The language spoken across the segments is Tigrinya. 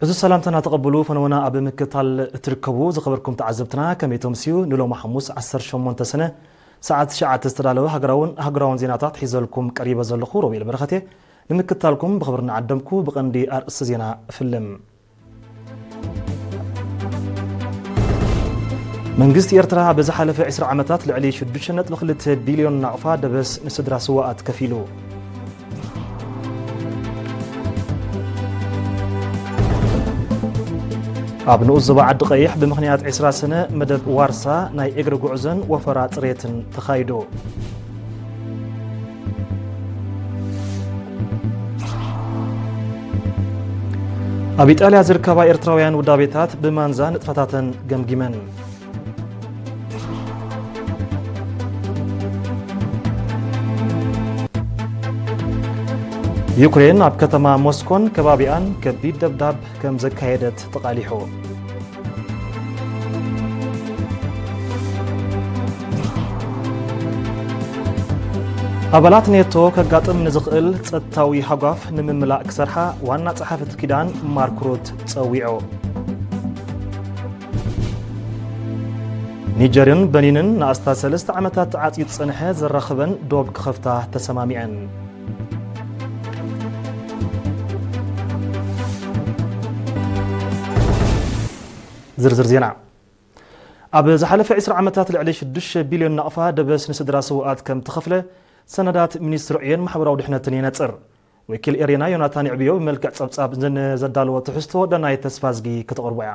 እዚ ሰላምታና ተቐብሉ፣ ፈነወና ኣብ ምክታል እትርከቡ ዝኸበርኩም ተዓዘብትና፣ ከመይ ተምስዩ? ንሎሚ ሓሙስ ዓሰርተ ሸሞንተ ሰነ ሰዓት ትሽዓተ ዝተዳለወ ሃገራውን ሃገራውን ዜናታት ሒዘልኩም ቀሪበ ዘለኹ ሮቤል በረኸቴ። ንምክታልኩም ብኽብሪ እናዓደምኩ ብቐንዲ ኣርእስቲ ዜና እፍልም። መንግስቲ ኤርትራ ኣብ ዝሓለፈ ዕስራ ዓመታት ልዕሊ ሽዱሽተ ነጥቢ ክልተ ቢልዮን ናቕፋ ደበስ ንስድራ ስዋኣት ከፊሉ። ኣብ ንኡስ ዞባ ዓዲ ቀይሕ ብምኽንያት ዕስራ ሰነ መደብ ዋርሳ ናይ እግሪ ጉዕዞን ወፈራ ጽሬትን ተኻይዱ። ኣብ ኢጣልያ ዝርከባ ኤርትራውያን ውዳቤታት ብማንዛ ንጥፈታተን ገምጊመን። ዩክሬን ኣብ ከተማ ሞስኮን ከባቢኣን ከቢድ ደብዳብ ከም ዘካየደት ተቓሊሑ። ኣባላት ኔቶ ከጋጥም ንዝኽእል ጸጥታዊ ሃጓፍ ንምምላእ ክሰርሓ ዋና ጸሓፊ እቲ ኪዳን ማርክ ሩት ጸዊዑ። ኒጀርን በኒንን ንኣስታት ሰለስተ ዓመታት ተዓጽዩ ዝጸንሐ ዘራኽበን ዶብ ክኸፍታ ተሰማሚዐን። ዝርዝር ዜና። ኣብ ዝሓለፈ ዕስራ ዓመታት ልዕሊ ሽዱሽተ ቢልዮን ናቕፋ ደበስ ንስድራ ስውኣት ከም ተኸፍለ ሰነዳት ሚኒስትሪ ዕዮን ማሕበራዊ ድሕነትን የነጽር። ወኪል ኤሪና ዮናታን ይዕብዮ ብመልክዕ ጸብጻብ ንዘዳለዎ ትሕዝቶ ደናይ ተስፋዝጊ ከተቕርቦ እያ።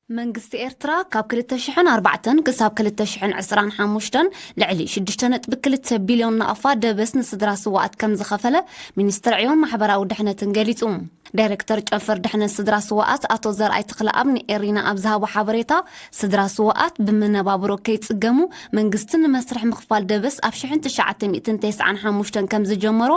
መንግስቲ ኤርትራ ካብ ክልተ ሽሕን ኣርባዕተን ክሳብ ክልተ ሽሕን ዕስራን ሓሙሽተን ልዕሊ ሽዱሽተ ነጥቢ ክልተ ቢልዮን ናቕፋ ደበስ ንስድራ ስውኣት ከም ዝኸፈለ ሚኒስትሪ ዕዮን ማሕበራዊ ድሕነትን ገሊጹ። ዳይሬክተር ጨንፈር ድሕነት ስድራ ስውኣት ኣቶ ዘርኣይ ተኽለኣብ ንኤሪና ኣብ ዝሃቦ ሓበሬታ፣ ስድራ ስውኣት ብመነባብሮ ከይጽገሙ መንግስቲ ንመስርሕ ምኽፋል ደበስ ኣብ ሽሕን ትሽዓተ ሚእትን ተስዓን ሓሙሽተን ከም ዝጀመሮ፣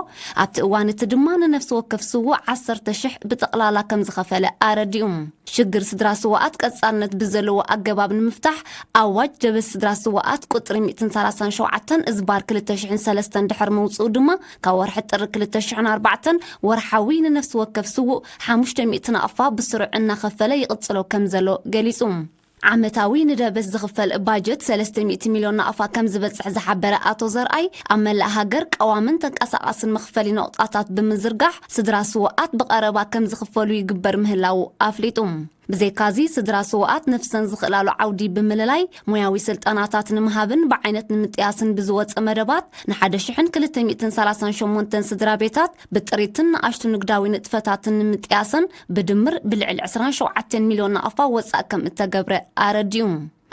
ኣብቲ እዋን እቲ ድማ ንነፍሲ ወከፍ ስዉእ ዓሰርተ ሽሕ ብጠቕላላ ከም ዝኸፈለ ኣረዲኡ። ሽግር ስድራ ስውኣት ቀጻልነት ብዘለዎ ኣገባብ ንምፍታሕ ኣዋጅ ደበስ ስድራ ስውኣት ቁጽሪ ሚእትን ሰላሳን ሸውዓተን እዝባር ክልተ ሽሕን ሰለስተን ድሕሪ ምውጽኡ ድማ ካብ ወርሒ ጥሪ ክልተ ሽሕን ኣርባዕተን ወርሓዊ ንነፍሲ ወከፍ ስዉእ ሓሙሽተ ሚእቲ ናቕፋ ብስሩዕ እናኸፈለ ይቕጽሎ ከም ዘሎ ገሊጹ። ዓመታዊ ንደበስ ዝኽፈል ባጀት ሰለስተ ሚእቲ ሚልዮን ናቕፋ ከም ዝበጽሕ ዝሓበረ ኣቶ ዘርኣይ፣ ኣብ መላእ ሃገር ቀዋምን ተንቀሳቓስን መኽፈሊ ነቑጣታት ብምዝርጋሕ ስድራ ስውኣት ብቐረባ ከም ዝኽፈሉ ይግበር ምህላዉ ኣፍሊጡ። ብዘይካዚ፣ ስድራ ስውኣት ነፍሰን ዝኽእላሉ ዓውዲ ብምልላይ፣ ሞያዊ ስልጠናታት ንምሃብን ብዓይነት ንምጥያስን ብዝወጸ መደባት፣ ንሓደ ሽሕን ክልተ ሚእትን ሰላሳን ሸሞንተን ስድራ ቤታት ብጥሪትን ንኣሽቱ ንግዳዊ ንጥፈታትን ንምጥያስን ብድምር ብልዕሊ ዕስራን ሸውዓተን ሚልዮን ናቕፋ ወጻእ ከም እተገብረ ኣረዲኡ።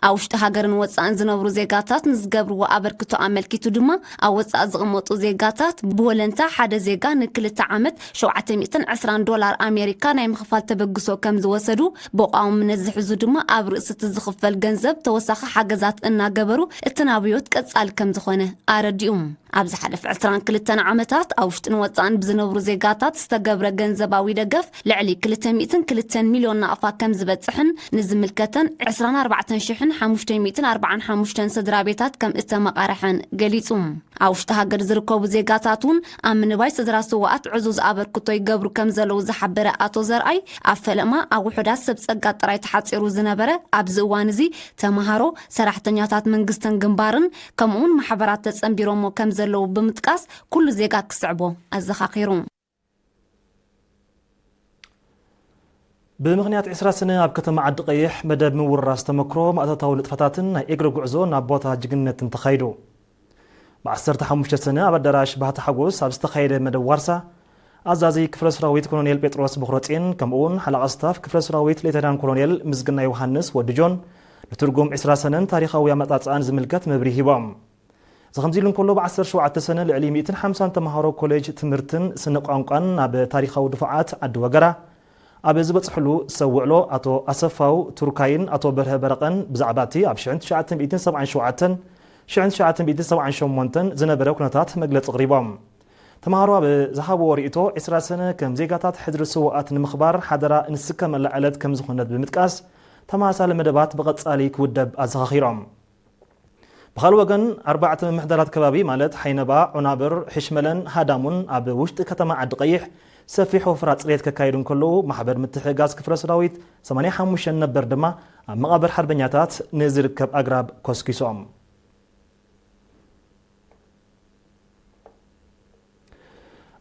ኣብ ውሽጢ ሃገርን ወጻእን ዝነብሩ ዜጋታት ንዝገብርዎ ኣበርክቶ ኣመልኪቱ ድማ፣ ኣብ ወጻእ ዝቕመጡ ዜጋታት ብወለንታ ሓደ ዜጋ ንክልተ ዓመት ሸውዓተ ሚእትን ዕስራን ዶላር ኣሜሪካ ናይ ምኽፋል ተበግሶ ከም ዝወሰዱ፣ ብቋውምነት ዝሕዙ ድማ ኣብ ርእሲ እቲ ዝኽፈል ገንዘብ ተወሳኺ ሓገዛት እናገበሩ እቲ ናብዮት ቀጻሊ ከም ዝኾነ ኣረዲኡ። ኣብ ዝሓለፈ ዕስራን ክልተን ዓመታት ኣብ ውሽጥን ወጻእን ብዝነብሩ ዜጋታት ዝተገብረ ገንዘባዊ ደገፍ ልዕሊ ክልተ ሚእትን ክልተን ሚልዮን ናቕፋ ከም ዝበጽሕን ንዝምልከተን ዕስራን ኣርባዕተን ሽሕን ሓሙሽተ ሚእትን ኣርባዓን ሓሙሽተን ስድራ ቤታት ከም እተመቓርሐን ገሊጹ። ኣብ ውሽጢ ሃገር ዝርከቡ ዜጋታት እውን ኣብ ምንባይ ስድራ ስውኣት ዕዙዝ ኣበርክቶ ይገብሩ ከም ዘለዉ ዝሓበረ ኣቶ ዘርኣይ፣ ኣብ ፈለማ ኣብ ውሑዳት ሰብ ጸጋ ጥራይ ተሓጺሩ ዝነበረ ኣብዚ እዋን እዚ ተመሃሮ፣ ሰራሕተኛታት መንግስትን ግንባርን ከምኡውን ማሕበራት ተጸንቢሮሞ ከም ዘለዉ ብምጥቃስ፣ ኩሉ ዜጋ ክስዕቦ ኣዘኻኺሩ። ብምኽንያት ዕስራ ሰነ ኣብ ከተማ ዓዲ ቀይሕ መደብ ምውርራስ ተመክሮ ማእቶታዊ ንጥፈታትን ናይ እግሪ ጉዕዞ ናብ ቦታ ጅግንነትን ተኻይዱ። ብ ዓሰርተ ሓሙሽተ ሰነ ኣብ ኣዳራሽ ባህታ ሓጎስ ኣብ ዝተኻየደ መደብ ዋርሳ፣ ኣዛዚ ክፍለ ሰራዊት ኮሎኔል ጴጥሮስ በኽረጽዮን፣ ከምኡውን ሓለቓ ስታፍ ክፍለ ሰራዊት ሌተናን ኮሎኔል ምስግና ዮሃንስ ወዲ ጆን፣ ንትርጉም ዕስራ ሰነን ታሪኻዊ ኣመጻጽኣን ዝምልከት መብርሂ ሂቦም። እዚ ከምዚ ኢሉ እንከሎ፣ ብ ዓሰርተ ሸውዓተ ሰነ ልዕሊ ሚእትን ሓምሳን ተምሃሮ ኮሌጅ ትምህርትን ስነ ቋንቋን ናብ ታሪኻዊ ድፉዓት ዓዲ ወገራ፣ ኣብ ዝበጽሕሉ ሰብ ውዕሎ ኣቶ ኣሰፋው ቱርካይን ኣቶ በርሀ በረቐን ብዛዕባ እቲ ኣብ ሽሕን ትሽዓተ ሚእትን ሰብዓን ሸውዓተን፣ ሽሕን ትሽዓተ ሚእትን ሰብዓን ሸሞንተን ዝነበረ ኩነታት መግለጺ ኣቕሪቦም። ተምሃሮ ኣብ ዝሃብዎ ርእይቶ፣ ዕስራ ሰነ ከም ዜጋታት ሕድሪ ስውኣት ንምኽባር ሓደራ እንስከመላ ዕለት ከም ዝኾነት ብምጥቃስ፣ ተመሳሳሊ መደባት ብቐጻሊ ክውደብ ኣዘኻኺሮም። ብኻልእ ወገን፣ ኣርባዕተ ምምሕዳራት ከባቢ ማለት ሓይነባ፣ ዑናብር፣ ሕሽመለን ሃዳሙን ኣብ ውሽጢ ከተማ ዓዲ ቀይሕ ሰፊሕ ወፍራ ጽሬት ከካይዱ እንከለዉ፣ ማሕበር ምትሕግጋዝ ክፍለ ሰራዊት ሰማንያ ሓሙሽተ ነበር ድማ ኣብ መቓብር ሓርበኛታት ንዝርከብ ኣግራብ ኮስኪሶም።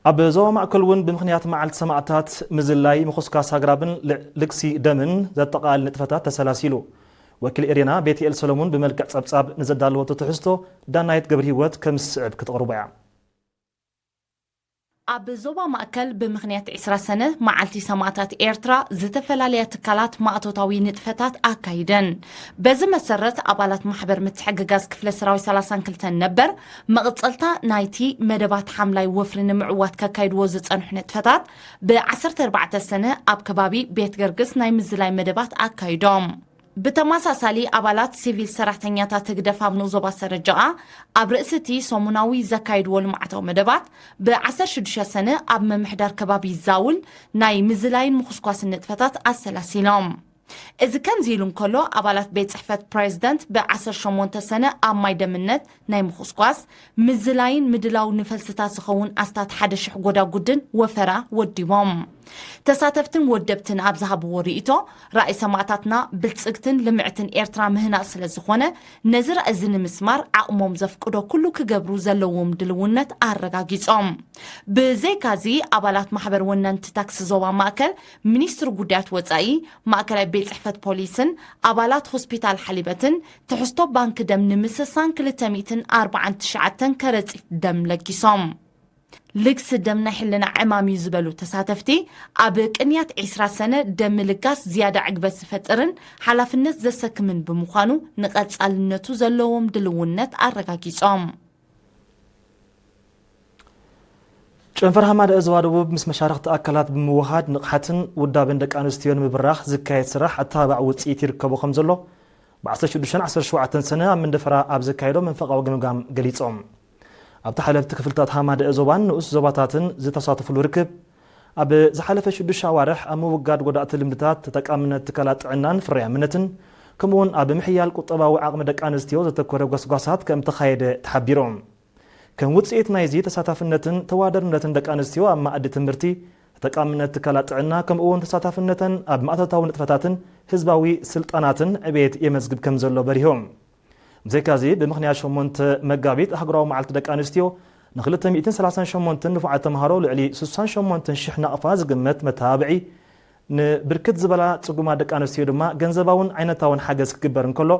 ኣብ ዞባ ማእከል እውን ብምኽንያት መዓልቲ ሰማእታት ምዝላይ፣ ምኹስኳስ ኣግራብን ል-፣ ልግሲ ደምን ዘጠቓልል ንጥፈታት ተሰላሲሉ። ወኪል ኤሬና ቤትኤል ሰሎሙን ብመልክዕ ጸብጻብ ንዘዳለወቶ ትሕዝቶ ዳናይት ገብረ ህይወት ከም ዝስዕብ ክተቕርቦ እያ። ኣብ ዞባ ማእከል ብምኽንያት ዕስራ ሰነ መዓልቲ ሰማእታት ኤርትራ ዝተፈላለያ ትካላት ማእቶታዊ ንጥፈታት ኣካይደን። በዚ መሰረት ኣባላት ማሕበር ምትሕግጋዝ ክፍለ ሰራዊት ሰላሳን ክልተን ነበር መቕጸልታ ናይቲ መደባት ሓምላይ ወፍሪ ንምዕዋት ከካይድዎ ዝጸንሑ ንጥፈታት ብ ዓሰርተ ኣርባዕተ ሰነ ኣብ ከባቢ ቤት ገርግስ ናይ ምዝላይ መደባት ኣካይዶም። ብተመሳሳሊ ኣባላት ሲቪል ሰራሕተኛታት ህግደፍ ኣብ ንኡስ ዞባ ሰረጀቓ ኣብ ርእሲ እቲ ሰሙናዊ ዘካይድዎ ልምዓታዊ መደባት ብ ዓሰርተ ሽዱሽተ ሰነ ኣብ ምምሕዳር ከባቢ ዛውል ናይ ምዝላይን ምኹስኳስን ንጥፈታት ኣሰላሲሎም። እዚ ከምዚ ኢሉ እንከሎ፣ ኣባላት ቤት ጽሕፈት ፕሬዝደንት ብ ዓሰርተ ሸሞንተ ሰነ ኣብ ማይ ደምነት ናይ ምኹስኳስ፣ ምዝላይን ምድላው ንፈልስታት ዝኸውን ኣስታት ሓደ ሽሕ ጎዳጉድን ወፈራ ወዲቦም። ተሳተፍትን ወደብትን ኣብ ዝሃብዎ ርእይቶ፣ ራእይ ሰማእታትና ብልጽግትን ልምዕትን ኤርትራ ምህናጽ ስለ ዝኾነ፣ ነዚ ራእይ እዚ ንምስማር ዓቕሞም ዘፍቅዶ ኩሉ ክገብሩ ዘለዎም ድልውነት ኣረጋጊጾም። ብዘይካዚ፣ ኣባላት ማሕበር ወነንቲ ታክሲ ዞባ ማእከል፣ ሚኒስትሪ ጉዳያት ወጻኢ፣ ማእከላይ ቤት ጽሕፈት ፖሊስን ኣባላት ሆስፒታል ሓሊበትን ትሕዝቶ ባንክ ደም ንምስሳን ክልተ ሚእትን ኣርባዓን ትሽዓተን ከረጺት ደም ለጊሶም። ልግሲ ደም ናይ ሕልና ዕማም እዩ ዝበሉ ተሳተፍቲ፣ ኣብ ቅንያት ዕስራ ሰነ ደም ምልጋስ ዝያዳ ዕግበት ዝፈጥርን ሓላፍነት ዘሰክምን ብምዃኑ ንቐጻልነቱ ዘለዎም ድልውነት ኣረጋጊጾም። ጨንፈር ሃማደአ ዞባ ደቡብ ምስ መሻርኽቲ ኣካላት ብምውሃድ ንቕሓትን ውዳበን ደቂ ኣንስትዮ ንምብራኽ ዝካየድ ስራሕ ኣተባባዕ ውፅኢት ይርከቦ ከም ዘሎ ብ ዓሰርተ ሽዱሽተን ዓሰርተ ሸውዓተን ሰነ ኣብ መንደፈራ ኣብ ዘካየዶ መንፈቓዊ ግምጋም ገሊጾም። ኣብቲ ሓለፍቲ ክፍልታት ሃማደአ ዞባን ንኡስ ዞባታትን ዝተሳተፉሉ ርክብ፣ ኣብ ዝሓለፈ ሽዱሽተ ኣዋርሕ ኣብ ምውጋድ ጎዳእቲ ልምድታት ተጠቃምነት ትካላት ጥዕናን ፍርያምነትን፣ ከምኡውን ኣብ ምሕያል ቁጠባዊ ዓቕሚ ደቂ ኣንስትዮ ዘተኮረ ጎስጓሳት ከም ተኻየደ ተሓቢሩ። ከም ውፅኢት ናይዚ ተሳታፍነትን ተዋደርነትን ደቂ ኣንስትዮ ኣብ መኣዲ ትምህርቲ፣ ተጠቃምነት ትካላት ጥዕና፣ ከምኡውን ተሳታፍነተን ኣብ ማእቶታዊ ንጥፈታትን ህዝባዊ ስልጣናትን ዕቤት የመዝግብ ከም ዘሎ በሪሆም። ብዘይካዚ፣ ብምኽንያት ሸሞንተ መጋቢት ኣህጉራዊ መዓልቲ ደቂ ኣንስትዮ፣ ንክልተ ሚእትን ሰላሳን ሸሞንተን ንፉዓት ተምሃሮ ልዕሊ ስሳን ሸሞንተን ሽሕ ናቕፋ ዝግመት መተባብዒ፣ ንብርክት ዝበላ ጽጉማት ደቂ ኣንስትዮ ድማ ገንዘባውን ዓይነታውን ሓገዝ ክግበር እንከሎ፣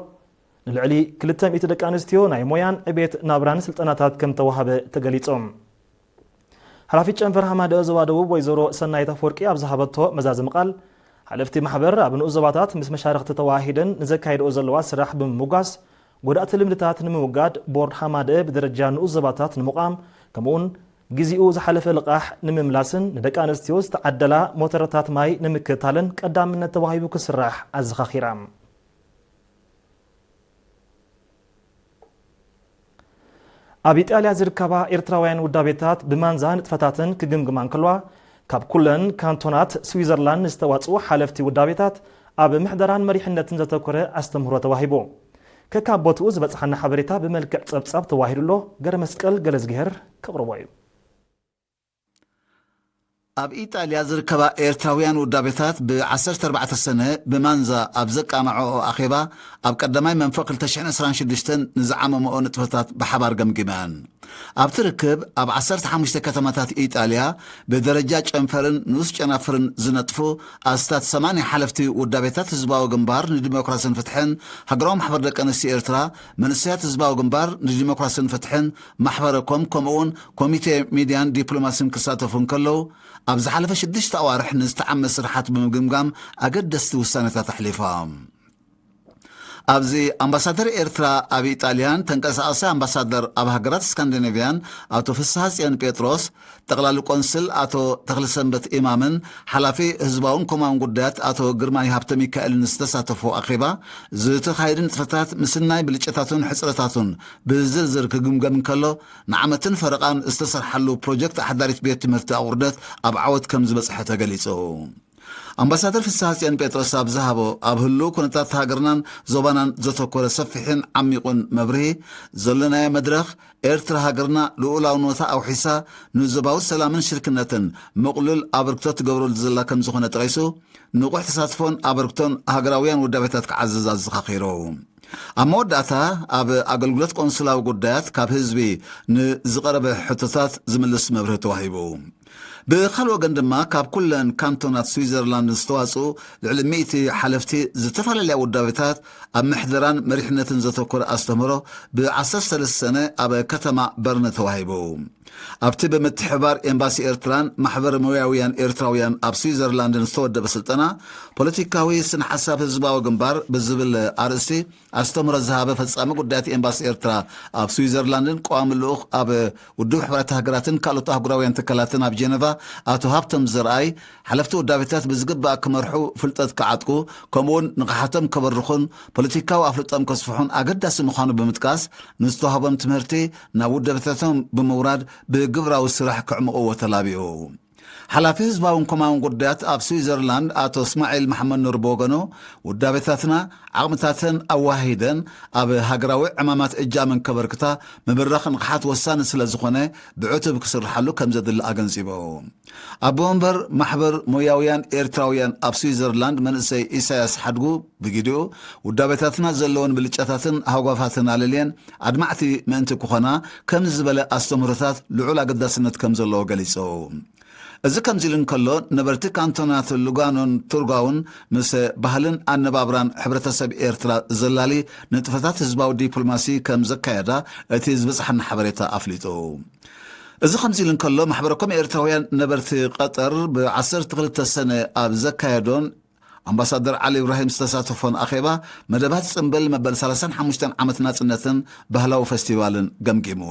ንልዕሊ ክልተ ሚእቲ ደቂ ኣንስትዮ ናይ ሞያን ዕቤት ናብራን ስልጠናታት ከም ተዋሃበ ተገሊጾም። ሓላፊት ጨንፈር ሃማደአ ዞባ ደቡብ ወይዘሮ ሰናይት ኣፈወርቂ ኣብ ዝሃበቶ መዛዘሚ ቃል፣ ሓለፍቲ ማሕበር ኣብ ንኡስ ዞባታት ምስ መሻርኽቲ ተዋሂደን ንዘካይድኦ ዘለዋ ስራሕ ብምምጓስ፣ ጎዳእቲ ልምድታት ንምውጋድ ቦርድ ሃማደአ ብደረጃ ንኡስ ዞባታት ንምቋም፣ ከምኡውን ግዜኡ ዝሓለፈ ልቓሕ ንምምላስን ንደቂ ኣንስትዮ ዝተዓደላ ሞተረታት ማይ ንምክትታልን ቀዳምነት ተዋሂቡ ክስራሕ ኣዘኻኺራ። ኣብ ኢጣልያ ዝርከባ ኤርትራውያን ውዳቤታት ብማንዛ ንጥፈታተን ክግምግማ እንከለዋ፣ ካብ ኩለን ካንቶናት ስዊዘርላንድ ዝተዋጽኡ ሓለፍቲ ውዳቤታት ኣብ ምሕደራን መሪሕነትን ዘተኮረ ኣስተምህሮ ተዋሂቡ። ከካብ ቦትኡ ዝበጽሓና ሓበሬታ ብመልክዕ ጸብጻብ ተዋሂዱ ኣሎ። ገረ መስቀል ገለዝግሄር ከቕርቦ እዩ። ኣብ ኢጣልያ ዝርከባ ኤርትራውያን ውዳቤታት ብ ዓሰርተ ኣርባዕተ ሰነ ብማንዛ ኣብ ዘቃናዐኦ ኣኼባ፣ ኣብ ቀዳማይ መንፈቕ ክልተ ሽሕን ዕስራን ሽዱሽተን ንዝዓመመኦ ንጥፈታት ብሓባር ገምጊመን። ኣብቲ ርክብ፣ ኣብ ዓሰርተ ሓሙሽተ ከተማታት ኢጣልያ ብደረጃ ጨንፈርን ንኡስ ጨናፍርን ዝነጥፉ ኣስታት ሰማንያ ሓለፍቲ ውዳቤታት ህዝባዊ ግንባር ንዲሞክራስን ፍትሕን፣ ሃገራዊ ማሕበር ደቂ ኣንስትዮ ኤርትራ፣ መንእሰያት ህዝባዊ ግንባር ንዲሞክራስን ፍትሕን፣ ማሕበረ ኮም፣ ከምኡውን ኮሚቴ ሚድያን ዲፕሎማስን ክሳተፉ እንከለዉ፣ ኣብ ዝሓለፈ ሽዱሽተ ኣዋርሕ ንዝተዓመ ስራሓት ብምግምጋም ኣገደስቲ ውሳነታት ኣሕሊፎም። ኣብዚ ኣምባሳደር ኤርትራ ኣብ ኢጣልያን ተንቀሳቓሲ ኣምባሳደር ኣብ ሃገራት ስካንዲኔቭያን ኣቶ ፍስሃጽዮን ጴጥሮስ፣ ጠቕላሊ ቆንስል ኣቶ ተኽለሰንበት ኢማምን ሓላፊ ህዝባውን ኮማውን ጉዳያት ኣቶ ግርማይ ሃብተ ሚካኤልን ዝተሳተፎ ኣኼባ፣ ዝተኻየዱ ንጥፈታት ምስናይ ብልጫታቱን ሕጽረታቱን ብዝርዝር ክግምገም እንከሎ፣ ንዓመትን ፈረቓን ዝተሰርሓሉ ፕሮጀክት ኣሕዳሪት ቤት ትምህርቲ ኣቑርደት ኣብ ዓወት ከም ዝበጽሐ ተገሊጹ። ኣምባሳደር ፍስሐ ጽዮን ጴጥሮስ ኣብ ዝሃቦ፣ ኣብ ህልው ኩነታት ሃገርናን ዞባናን ዘተኮረ ሰፊሕን ዓሚቑን መብርሂ፣ ዘለናዮ መድረኽ ኤርትራ ሃገርና ልኡላውነታ ኣውሒሳ ንዞባዊ ሰላምን ሽርክነትን ምቕሉል ኣበርክቶ ትገብረሉ ዘላ ከም ዝኾነ ጠቒሱ፣ ንቑሕ ተሳትፎን ኣበርክቶን ሃገራውያን ውዳቤታት ክዓዝዝ ኣዘኻኺሩ። ኣብ መወዳእታ፣ ኣብ ኣገልግሎት ቆንስላዊ ጉዳያት ካብ ህዝቢ ንዝቐረበ ሕቶታት ዝምልስ መብርሂ ተዋሂቡ። ብኻልእ ወገን ድማ፣ ካብ ኩለን ካንቶናት ስዊዘርላንድ ዝተዋጽኡ ልዕሊ ሚእቲ ሓለፍቲ ዝተፈላለያ ውዳቤታት ኣብ ምሕደራን መሪሕነትን ዘተኮረ ኣስተምህሮ ብ ዓሰርተ ሰለስተ ሰነ ኣብ ከተማ በርነ ተዋሂቡ። ኣብቲ ብምትሕብባር ኤምባሲ ኤርትራን ማሕበር ሞያውያን ኤርትራውያን ኣብ ስዊዘርላንድን ዝተወደበ ስልጠና፣ ፖለቲካዊ ስነ ሓሳብ ህዝባዊ ግንባር ብዝብል ኣርእስቲ ኣስተምህሮ ዝሃበ ፈጻሚ ጉዳያት ኤምባሲ ኤርትራ ኣብ ስዊዘርላንድን ቀዋሚ ልኡኽ ኣብ ውድብ ሕቡራት ሃገራትን ካልኦት ኣህጉራውያን ትካላትን ኣብ ጀነቫ ኣቶ ሃብቶም ዘርኣይ፣ ሓለፍቲ ውዳቤታት ብዝግባእ ክመርሑ፣ ፍልጠት ክዓጥቁ፣ ከምኡውን ንቕሓቶም ከበርኹን ፖለቲካዊ ኣፍልጦም ከስፍሑን ኣገዳሲ ምዃኑ ብምጥቃስ፣ ንዝተዋህቦም ትምህርቲ ናብ ውዳቤታቶም ብምውራድ ብግብራዊ ስራሕ ክዕምቕዎ ተላቢኡ። ሓላፊ ህዝባውን ኮማውን ጉዳያት ኣብ ስዊዘርላንድ ኣቶ እስማዒል መሓመድ ኑር ብወገኑ፣ ውዳቤታትና ዓቕምታተን ኣዋሂደን ኣብ ሃገራዊ ዕማማት እጃመን ከበርክታ ምብራኽ ንቕሓት ወሳኒ ስለ ዝኾነ፣ ብዕቱብ ክስርሓሉ ከም ዘድሊ ኣገንዚቡ። ኣቦ መንበር ማሕበር ሞያውያን ኤርትራውያን ኣብ ስዊዘርላንድ መንእሰይ ኢሳያስ ሓድጉ ብግዲኡ፣ ውዳቤታትና ዘለወን ብልጫታትን ሃጓፋትን ኣለልየን ኣድማዕቲ ምእንቲ ክኾና፣ ከምዚ ዝበለ ኣስተምህሮታት ልዑል ኣገዳስነት ከም ዘለዎ ገሊጹ። እዚ ከምዚ ኢሉ እንከሎ፣ ነበርቲ ካንቶናት ሉጋኖን ቱርጋውን ምስ ባህልን ኣነባብራን ሕብረተሰብ ኤርትራ ዘላሊ ንጥፈታት ህዝባዊ ዲፕሎማሲ ከም ዘካየዳ እቲ ዝበጽሓና ሓበሬታ ኣፍሊጡ። እዚ ከምዚ ኢሉ እንከሎ፣ ማሕበረ ኮም ኤርትራውያን ነበርቲ ቀጠር ብ ዓሰርተ ክልተ ሰነ ኣብ ዘካየዶን ኣምባሳደር ዓሊ ኢብራሂም ዝተሳተፎን ኣኼባ፣ መደባት ጽምብል መበል ሰላሳን ሓሙሽተን ዓመት ናጽነትን ባህላዊ ፈስቲቫልን ገምጊሙ።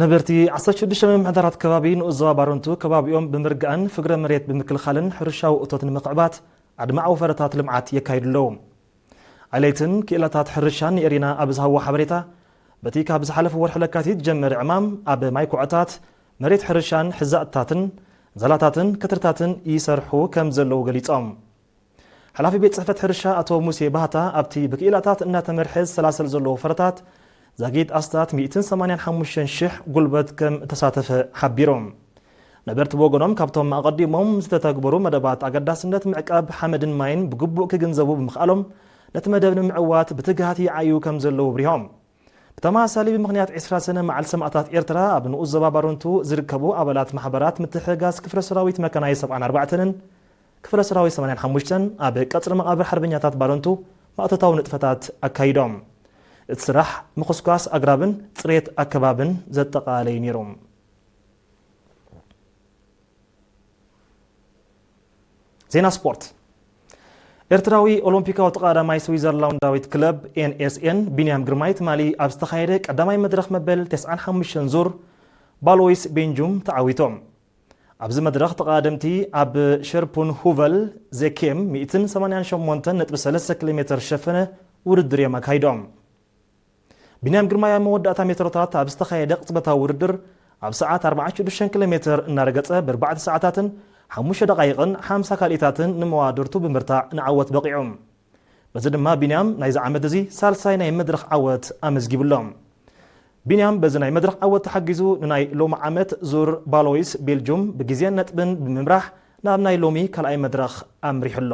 ነበርቲ ዓሰርተ ሽዱሽተ ምምሕዳራት ከባቢ ንኡስ ዞባ ባረንቱ ከባቢኦም ብምርጋእን ፍግረ መሬት ብምክልኻልን ሕርሻዊ እቶት ንምኽዕባት ኣድማዒ ወፈረታት ልምዓት የካይዱ ኣለዉ። ኣለይትን ክኢላታት ሕርሻን ንኤሪና ኣብ ዝሃብዎ ሓበሬታ፣ በቲ ካብ ዝሓለፈ ወርሒ ለካቲት ዝጀመረ ዕማም ኣብ ማይ ኩዖታት፣ መሬት ሕርሻን ሕዛእትታትን ዛላታትን ከትርታትን ይሰርሑ ከም ዘለዉ ገሊጾም። ሓላፊ ቤት ጽሕፈት ሕርሻ ኣቶ ሙሴ ባህታ ኣብቲ ብክኢላታት እናተመርሐ ዝሰላሰል ዘሎ ወፈረታት ዛጊት ኣስታት ሚእትን ሰማንያን ሓሙሽተን ሽሕ ጉልበት ከም እተሳተፈ ሓቢሮም። ነበርቲ ብወገኖም ካብቶም ኣቐዲሞም ዝተተግበሩ መደባት ኣገዳስነት ምዕቃብ ሓመድን ማይን ብግቡእ ክግንዘቡ ብምኽኣሎም ነቲ መደብ ንምዕዋት ብትግሃት ይዓዩ ከም ዘለዉ ኣብሪሆም። ብተመሳሳሊ ብምኽንያት ዕስራ ሰነ መዓል ሰማእታት ኤርትራ ኣብ ንኡስ ዞባ ባረንቱ ዝርከቡ ኣባላት ማሕበራት ምትሕጋዝ ክፍለ ሰራዊት መካናይ ሰብዓን ኣርባዕተንን ክፍለ ሰራዊት ሰማንያን ሓሙሽተን ኣብ ቀጽሪ መቓብር ሓርበኛታት ባረንቱ ማእቶታዊ ንጥፈታት ኣካይዶም። እቲ ስራሕ ምኹስኳስ ኣግራብን ጽሬት ኣከባብን ዘጠቓለዩ ነይሩ። ዜና ስፖርት። ኤርትራዊ ኦሎምፒካዊ ተቐዳዳማይ ስዊዘርላንዳዊት ክለብ ኤንኤስኤን ቢንያም ግርማይ ትማሊ ኣብ ዝተኻየደ ቀዳማይ መድረኽ መበል ተስዓን ሓሙሽተን ዙር ባሎይስ ቤንጁም ተዓዊቶም። ኣብዚ መድረኽ ተቐዳደምቲ ኣብ ሸርፑን ሁቨል ዜኬም ሚእትን ሰማንያን ሸሞንተን ነጥቢ ሰለስተ ኪሎ ሜተር ዝሸፈነ ውድድር እዮም ኣካይዶም። ቢንያም ግርማይ ኣብ መወዳእታ ሜትሮታት ኣብ ዝተኻየደ ቅጽበታዊ ውድድር ኣብ ሰዓት ኣርባዓን ሽዱሽተን ኪሎ ሜተር እናረገጸ ብኣርባዕተ ሰዓታትን ሓሙሽተ ደቓይቕን ሓምሳ ካልኢታትን ንመዋድርቱ ብምርታዕ ንዓወት በቒዑ። በዚ ድማ ቢንያም ናይዚ ዓመት እዚ ሳልሳይ ናይ መድረኽ ዓወት ኣመዝጊቡ ኣሎ። ቢንያም በዚ ናይ መድረኽ ዓወት ተሓጊዙ ንናይ ሎሚ ዓመት ዙር ባሎይስ ቤልጁም ብግዜን ነጥብን ብምምራሕ ናብ ናይ ሎሚ ካልኣይ መድረኽ ኣምሪሑ ኣሎ።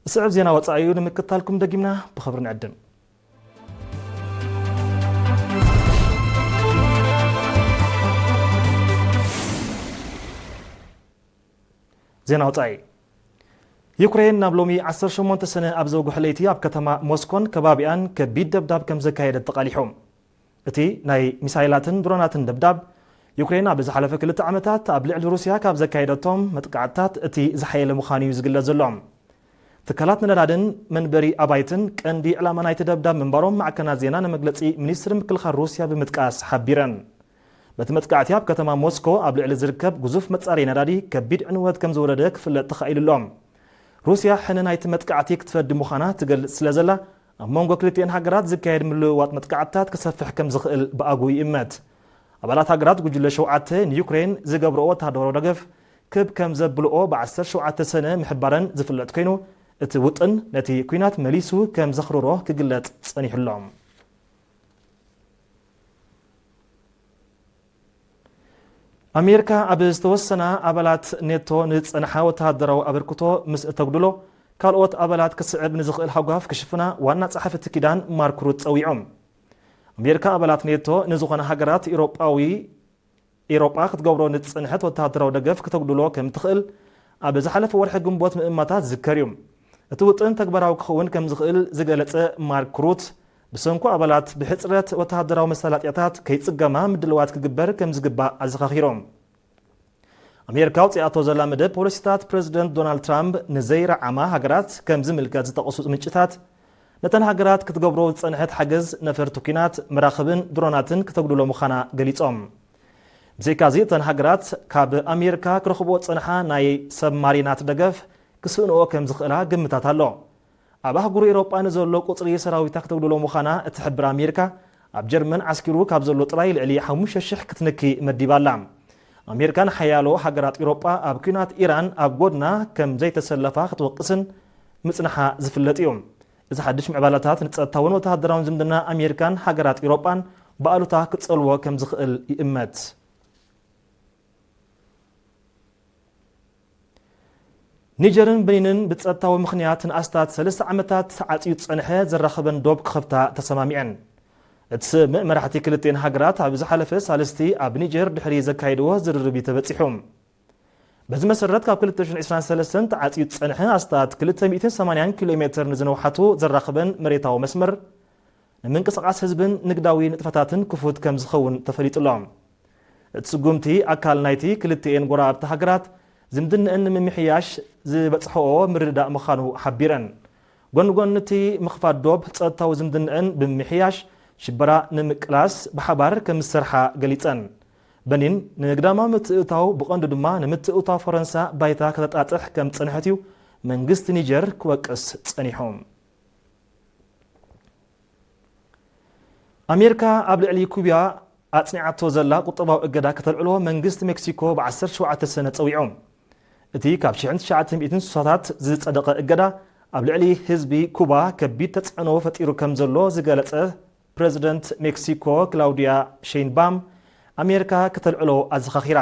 ዝስዕብ ዜና ወጻኢ እዩ፣ ንምክትታልኩም ደጊምና ብኽብሪ ንዕድም። ዜና ወጻኢ። ዩክሬን ናብ ሎሚ ዓሰርተ ሸሞንተ ሰነ ኣብ ዘውግሐ ለይቲ ኣብ ከተማ ሞስኮን ከባቢኣን ከቢድ ደብዳብ ከም ዘካየደት ተቓሊሑ። እቲ ናይ ሚሳይላትን ድሮናትን ደብዳብ፣ ዩክሬን ኣብ ዝሓለፈ ክልተ ዓመታት ኣብ ልዕሊ ሩስያ ካብ ዘካየደቶም መጥቃዕትታት እቲ ዝሓየለ ምዃኑ እዩ ዝግለጽ ዘሎ። ትካላት ነዳድን መንበሪ ኣባይትን ቀንዲ ዕላማ ናይቲ ደብዳብ ምንባሮም ማዕከናት ዜና ንመግለጺ ሚኒስትሪ ምክልኻል ሩስያ ብምጥቃስ ሓቢረን። በቲ መጥቃዕቲ ኣብ ከተማ ሞስኮ ኣብ ልዕሊ ዝርከብ ግዙፍ መጻረዪ ነዳዲ ከቢድ ዕንወት ከም ዝወረደ ክፍለጥ ተኻኢሉ ኣሎ። ሩስያ ሕነ ናይቲ መጥቃዕቲ ክትፈዲ ምዃና ትገልጽ ስለ ዘላ፣ ኣብ መንጎ ክልቲኤን ሃገራት ዝካየድ ምልውዋጥ መጥቃዕትታት ክሰፍሕ ከም ዝኽእል ብኣግኡ ይእመት። ኣባላት ሃገራት ጉጅለ ሸውዓተ ንዩክሬን ዝገብርኦ ወተሃደራዊ ደገፍ ክብ ከም ዘብልኦ ብዓሰርተ ሸውዓተ ሰነ ምሕባረን ዝፍለጥ ኮይኑ፣ እቲ ውጥን ነቲ ኲናት መሊሱ ከም ዘኽርሮ ክግለጽ ጸኒሑ ኣሎ። ኣሜሪካ ኣብ ዝተወሰና ኣባላት ኔቶ ንዝጸንሓ ወተሃደራዊ ኣበርክቶ ምስ እተጉድሎ፣ ካልኦት ኣባላት ክስዕብ ንዝኽእል ሃጓፍ ክሽፍና ዋና ጸሓፊ እቲ ኪዳን ማርክ ሩት ጸዊዖም። ኣሜሪካ ኣባላት ኔቶ ንዝኾነ ሃገራት ኤውሮጳዊ ኤውሮጳ ክትገብሮ ንዝጸንሐት ወተሃደራዊ ደገፍ ክተጉድሎ ከም ትኽእል ኣብ ዝሓለፈ ወርሒ ግንቦት ምእማታ ዝዝከር እዩ። እቲ ውጥን ተግባራዊ ክኸውን ከም ዝኽእል ዝገለጸ ማርክ ሩት፣ ብሰንኩ ኣባላት ብሕጽረት ወተሃደራዊ መሳለጥያታት ከይጽገማ ምድልዋት ክግበር ከም ዝግባእ ኣዘኻኺሮም። ኣሜሪካ ኣውጺኣቶ ዘላ መደብ ፖሊሲታት ፕረዚደንት ዶናልድ ትራምፕ ንዘይረዓማ ሃገራት ከም ዝምልከት ዝጠቕሱ ምንጭታት፣ ነተን ሃገራት ክትገብሮ ዝጸንሐት ሓገዝ ነፈርቲ ኲናት፣ መራኽብን ድሮናትን ክተጉድሎ ምዃና ገሊጾም። ብዘይካዚ፣ እተን ሃገራት ካብ ኣሜሪካ ክረኽብኦ ዝጸንሓ ናይ ሰብማሪናት ደገፍ ክስእንኦ ከም ዝኽእላ ግምታት ኣሎ። ኣብ ኣህጉር ኤውሮጳ ንዘሎ ቁጽሪ ሰራዊታ ክተጉድሎ ምዃና እትሕብር ኣሜሪካ፣ ኣብ ጀርመን ዓስኪሩ ካብ ዘሎ ጥራይ ልዕሊ ሓሙሽተ ሽሕ ክትንኪ መዲባ ኣላ። ኣሜሪካ ንሓያሎ ሃገራት ኤውሮጳ ኣብ ኲናት ኢራን ኣብ ጎድና ከም ዘይተሰለፋ ክትወቅስን ምጽንሓ ዝፍለጥ እዩ። እዚ ሓድሽ ምዕባለታት ንጸጥታውን ወተሃደራውን ዝምድና ኣሜሪካን ሃገራት ኤውሮጳን ብኣሉታ ክጸልዎ ከም ዝኽእል ይእመት። ኒጀርን በኒንን ብጸጥታዊ ምኽንያት ንኣስታት ሰለስተ ዓመታት ተዓጽዩ ዝጸንሐ ዘራኽበን ዶብ ክኸፍታ ተሰማሚዐን። እቲ ስምምዕ መራሕቲ ክልቲኤን ሃገራት ኣብ ዝሓለፈ ሳልስቲ ኣብ ኒጀር ድሕሪ ዘካየድዎ ዝርርብ እዩ ተበጺሑ። በዚ መሰረት፣ ካብ ክልተ ሽሕን ዕስራን ሰለስተን ተዓጽዩ ዝጸንሐ ኣስታት ክልተ ሚእትን ሰማንያን ኪሎ ሜትር ንዝነውሓቱ ዘራኽበን መሬታዊ መስመር፣ ንምንቅስቓስ ህዝብን ንግዳዊ ንጥፈታትን ክፉት ከም ዝኸውን ተፈሊጡ ኣሎ። እቲ ስጉምቲ፣ ኣካል ናይቲ ክልቲኤን ጎረባብቲ ሃገራት ዝምድነአን ንምምሕያሽ ዝበጽሐኦ ምርድዳእ ምዃኑ ሓቢረን። ጎኒ ጎኒ እቲ ምኽፋት ዶብ፣ ጸጥታዊ ዝምድነአን ብምምሕያሽ ሽበራ ንምቅላስ ብሓባር ከም ዝሰርሓ ገሊጸን። በኒን ንግዳማዊ ምትእትታው፣ ብቐንዱ ድማ ንምትእትታው ፈረንሳ ባይታ ከተጣጥሕ ከም ዝጸንሐት እዩ መንግስቲ ኒጀር ክወቅስ ጸኒሑ። ኣሜሪካ ኣብ ልዕሊ ኩባ ኣጽኒዓቶ ዘላ ቁጠባዊ እገዳ ከተልዕሎ መንግስቲ ሜክሲኮ ብ ዓሰርተ ሸውዓተ ሰነ ጸዊዑ። እቲ ካብ ሽሕን ትሽዓተ ሚእትን ስሳታት ዝጸደቐ እገዳ፣ ኣብ ልዕሊ ህዝቢ ኩባ ከቢድ ተጽዕኖ ፈጢሩ ከም ዘሎ ዝገለጸ ፕረዚደንት ሜክሲኮ ክላውዲያ ሼይንባም፣ ኣሜሪካ ከተልዕሎ ኣዘኻኺራ።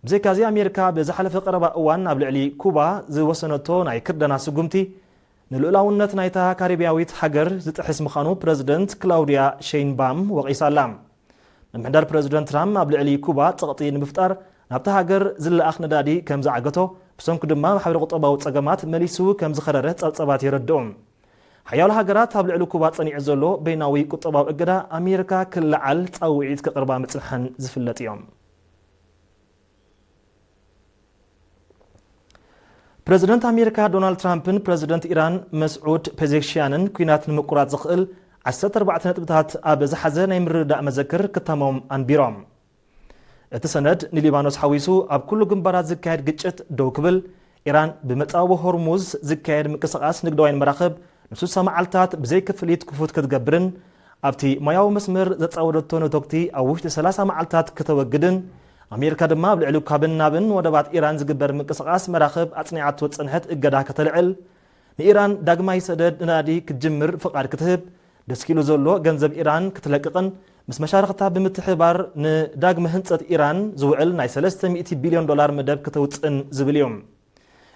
ብዘይካዚ፣ ኣሜሪካ ብዝሓለፈ ቀረባ እዋን ኣብ ልዕሊ ኩባ ዝወሰነቶ ናይ ክርደና ስጉምቲ፣ ንልኡላውነት ናይታ ካሪብያዊት ሃገር ዝጥሕስ ምዃኑ ፕረዚደንት ክላውዲያ ሼይንባም ወቒሳ ኣላ። ምምሕዳር ፕረዚደንት ትራምፕ ኣብ ልዕሊ ኩባ ጸቕጢ ንምፍጣር ናብታ ሃገር ዝለኣኽ ነዳዲ ከም ዝዓገቶ፣ ብሰንኩ ድማ ማሕበረ ቁጠባዊ ጸገማት መሊሱ ከም ዝኸረረ ጸብጸባት የረድኡ። ሓያሎ ሃገራት ኣብ ልዕሊ ኩባ ጸኒዑ ዘሎ በይናዊ ቁጠባዊ እገዳ ኣሜሪካ ክለዓል ጻውዒት ከቕርባ ምጽንሐን ዝፍለጥ እዮም። ፕረዚደንት ኣሜሪካ ዶናልድ ትራምፕን ፕረዚደንት ኢራን መስዑድ ፔዜሽኪያንን ኲናት ንምቁራጽ ዝኽእል ዓሰርተ ኣርባዕተ ነጥብታት ኣብ ዝሓዘ ናይ ምርድዳእ መዘክር ክታሞም ኣንቢሮም። እቲ ሰነድ ንሊባኖስ ሓዊሱ ኣብ ኩሉ ግንባራት ዝካየድ ግጭት ደው ክብል፣ ኢራን ብመጻወ ሆርሙዝ ዝካየድ ምንቅስቓስ ንግዳውያን መራኽብ ንስሳ መዓልታት ብዘይ ክፍሊት ክፉት ክትገብርን ኣብቲ ማያዊ መስመር ዘጻወደቶ ነተጉቲ ኣብ ውሽጢ ሰላሳ መዓልታት ከተወግድን፣ ኣሜሪካ ድማ ኣብ ልዕሊ ካብን ናብን ወደባት ኢራን ዝግበር ምንቅስቓስ መራኽብ ኣጽኒዓቶ ዝጸንሐት እገዳ ከተልዕል፣ ንኢራን ዳግማይ ሰደድ ነዳዲ ክትጅምር ፍቓድ ክትህብ፣ ደስኪሉ ዘሎ ገንዘብ ኢራን ክትለቅቕን ምስ መሻርኽታ ብምትሕብባር ንዳግመ ህንጸት ኢራን ዝውዕል ናይ ሰለስተ ሚእቲ ቢልዮን ዶላር መደብ ከተውጽእን ዝብል እዩ።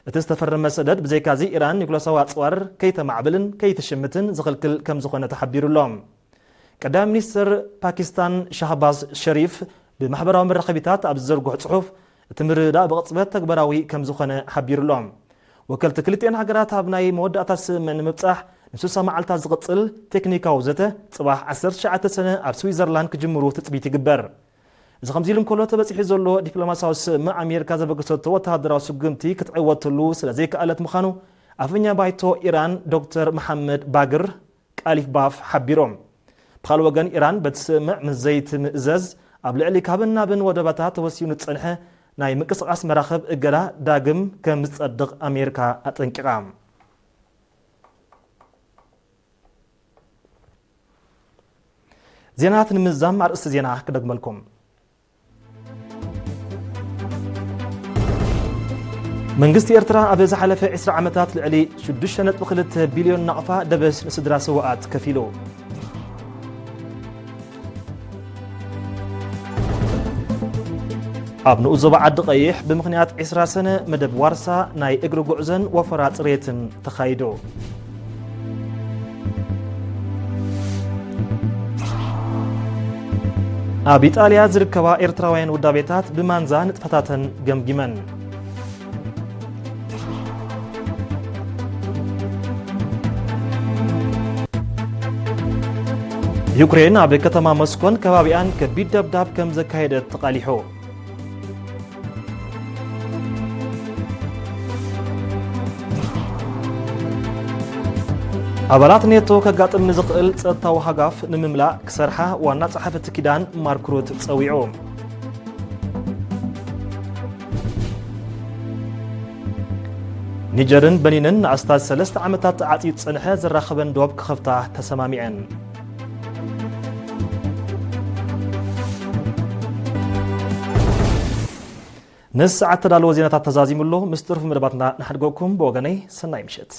እቲ ዝተፈረመ ሰደድ ብዘይካዚ ኢራን ኒኩለሳዊ ኣጽዋር ከይተማዕብልን ከይትሽምትን ዝኽልክል ከም ዝኾነ ተሓቢሩ ኣሎ። ቀዳማይ ሚኒስትር ፓኪስታን ሻህባዝ ሸሪፍ ብማሕበራዊ መራኸቢታት ኣብ ዝዘርግሖ ጽሑፍ፣ እቲ ምርድዳእ ብቕጽበት ተግባራዊ ከም ዝኾነ ሓቢሩ ኣሎ። ወከልቲ ክልቲኤን ሃገራት ኣብ ናይ መወዳእታ ስምምዕ ንምብጻሕ ንስሳ መዓልታት ዝቕጽል ቴክኒካዊ ዘተ ጽባሕ ዓሰርተ ትሽዓተ ሰነ ኣብ ስዊዘርላንድ ክጅምሩ ትጽቢት ይግበር። እዚ ከምዚ ኢሉ እንከሎ፣ ተበጺሑ ዘሎ ዲፕሎማስያዊ ስምምዕ ኣሜሪካ ዘበገሰቶ ወተሃደራዊ ስጉምቲ ክትዕወተሉ ስለ ዘይከኣለት ምዃኑ ኣፈኛ ባይቶ ኢራን ዶክተር መሓመድ ባግር ቃሊፍ ባፍ ሓቢሮም። ብኻልእ ወገን፣ ኢራን በቲ ስምምዕ ምስ ዘይትምእዘዝ ኣብ ልዕሊ ካብን ናብን ወደባታት ተወሲኑ ዝጸንሐ ናይ ምንቅስቓስ መራኽብ እገዳ ዳግም ከም ዝጸድቕ ኣሜሪካ ኣጠንቂቓ። ዜናታት ንምዝዛም ኣርእስቲ ዜና ክደግመልኩም። መንግስቲ ኤርትራ ኣብ ዝሓለፈ ዕስራ ዓመታት ልዕሊ ሽዱሽተ ነጥቢ ክልተ ቢልዮን ናቕፋ ደበስ ንስድራ ስውኣት ከፊሉ። ኣብ ንኡስ ዞባ ዓዲ ቀይሕ ብምኽንያት ዕስራ ሰነ መደብ ዋርሳ ናይ እግሪ ጉዕዞን ወፈራ ጽሬትን ተኻይዱ። ኣብ ኢጣልያ ዝርከባ ኤርትራውያን ውዳቤታት ብማንዛ ንጥፈታተን ገምጊመን። ዩክሬን ኣብ ከተማ ሞስኮን ከባቢኣን ከቢድ ደብዳብ ከም ዘካየደት ተቓሊሑ። ኣባላት ኔቶ ከጋጥም ንዝኽእል ጸጥታዊ ሃጋፍ ንምምላእ ክሰርሓ ዋና ጸሓፊ እቲ ኪዳን ማርክ ሩት ጸዊዑ። ኒጀርን በኒንን ንኣስታት ሰለስተ ዓመታት ተዓጽዩ ዝጸንሐ ዘራኽበን ዶብ ክኸፍታ ተሰማሚዐን። ንሰዓት ተዳለወ ዜናታት ተዛዚሙ ኣሎ። ምስ ጥርፊ መደባትና ንሓድገኩም። ብወገነይ ሰናይ ምሸት።